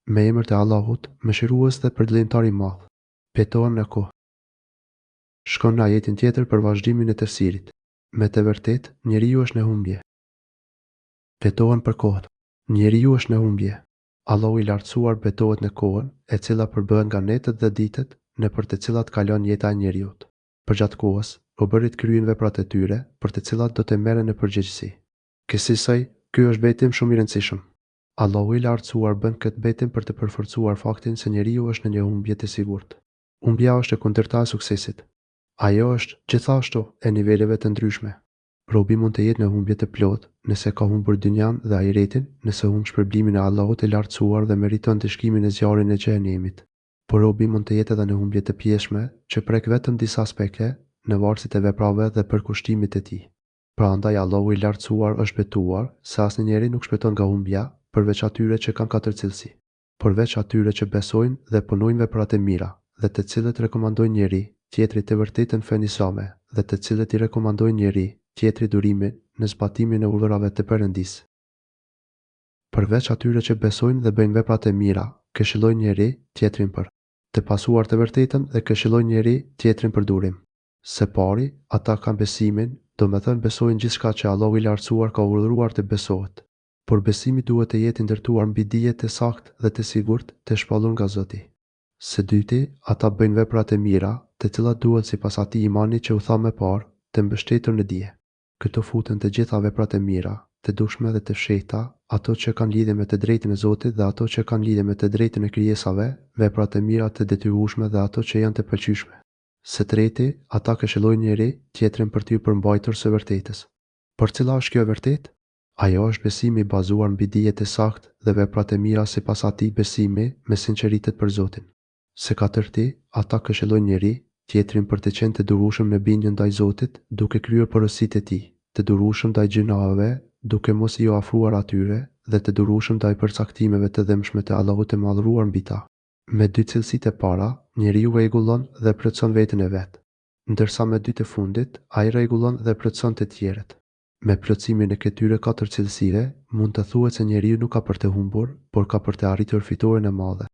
Me emër të Allahut, Mëshirues dhe Përdëllimtar i Madh. Betohem në kohë. Shkon në ajetin tjetër për vazhdimin e tefsirit. Me të vërtetë, njeriu është në humbje. Betohem për kohën. Njeriu është në humbje. Allahu i Lartësuar betohet në kohën, e cila përbëhet nga netët dhe ditët, nëpër të cilat kalon jeta e njeriut. Përgjatë kohës, robërit kryejnë veprat e tyre, për të cilat do të merren në përgjegjësi. Kësisoj, ky është betim shumë i rëndësishëm. Allahu i Lartësuar bën këtë betim për të përforcuar faktin se njeriu është në një humbje të sigurt. Humbja është e kundërta e suksesit. Ajo është, gjithashtu, e niveleve të ndryshme. Robi mund të jetë në humbje të plotë, nëse ka humbur dynjanë dhe ahiretin, nëse humb shpërblimin e Allahut të Lartësuar dhe meriton ndëshkimin e zjarrin e Xhehenemit. Por robi mund të jetë edhe në humbje të pjesshme, që prek vetëm disa aspekte, në varësi të veprave dhe përkushtimit të tij. Prandaj Allahu i Lartësuar është betuar se asnjë njeri nuk shpëton nga humbja, përveç atyre që kanë katër cilësi. Përveç atyre që besojnë dhe punojnë vepra të mira, dhe të cilët rekomandojnë njëri, tjetrit të vërtetën fenë islame, dhe të cilët i rekomandojnë njëri, tjetrit durimin në zbatimin e urdhërave të Perëndisë. Përveç atyre që besojnë dhe bëjnë vepra të mira, këshillojnë njëri, tjetrin për të pasuar të vërtetën dhe këshillojnë njëri, tjetrin për durim. Së pari, ata kanë besimin, domethënë besojnë gjithçka që Allahu i Lartësuar ka urdhëruar të besohet. Por besimi duhet të jetë i ndërtuar mbi dije të saktë dhe të sigurt, të shpallur nga Zoti. Së dyti, ata bëjnë vepra të mira, të cilat duhen sipas atij imani që u tha më parë, të mbështetur në dije. Këtu futen të gjitha veprat e mira, të dukshme dhe të fshehta, ato që kanë lidhje me të drejtën e Zotit dhe ato që kanë lidhje me të drejtën e krijesave, veprat e mira të detyrueshme dhe ato që janë të pëlqyeshme. Së treti, ata këshillojnë njëri, tjetrin për t'iu përmbajtur së vërtetës. Por cila është kjo e vërtetë? Ajo është besimi i bazuar mbi dije të saktë dhe veprat e mira sipas atij besimi me sinqeritet për Zotin. Së katërti, ata këshillojnë njëri, tjetrin për të qenë të durueshëm në bindjen ndaj Zotit, duke kryer porositë e Tij, të durueshëm ndaj gjynaheve, duke mos iu afruar atyre, dhe të durueshëm ndaj përcaktimeve të dhimbshme të Allahut të Madhëruar mbi ta. Me dy cilësitë e para, njeriu rregullon dhe plotëson veten e vet, ndërsa me dy të fundit, ai rregullon dhe plotëson të tjerët. Me plotësimin e këtyre katër cilësive, mund të thuhet se njeriu nuk ka për të humbur, por ka për të arritur fitoren e madhe.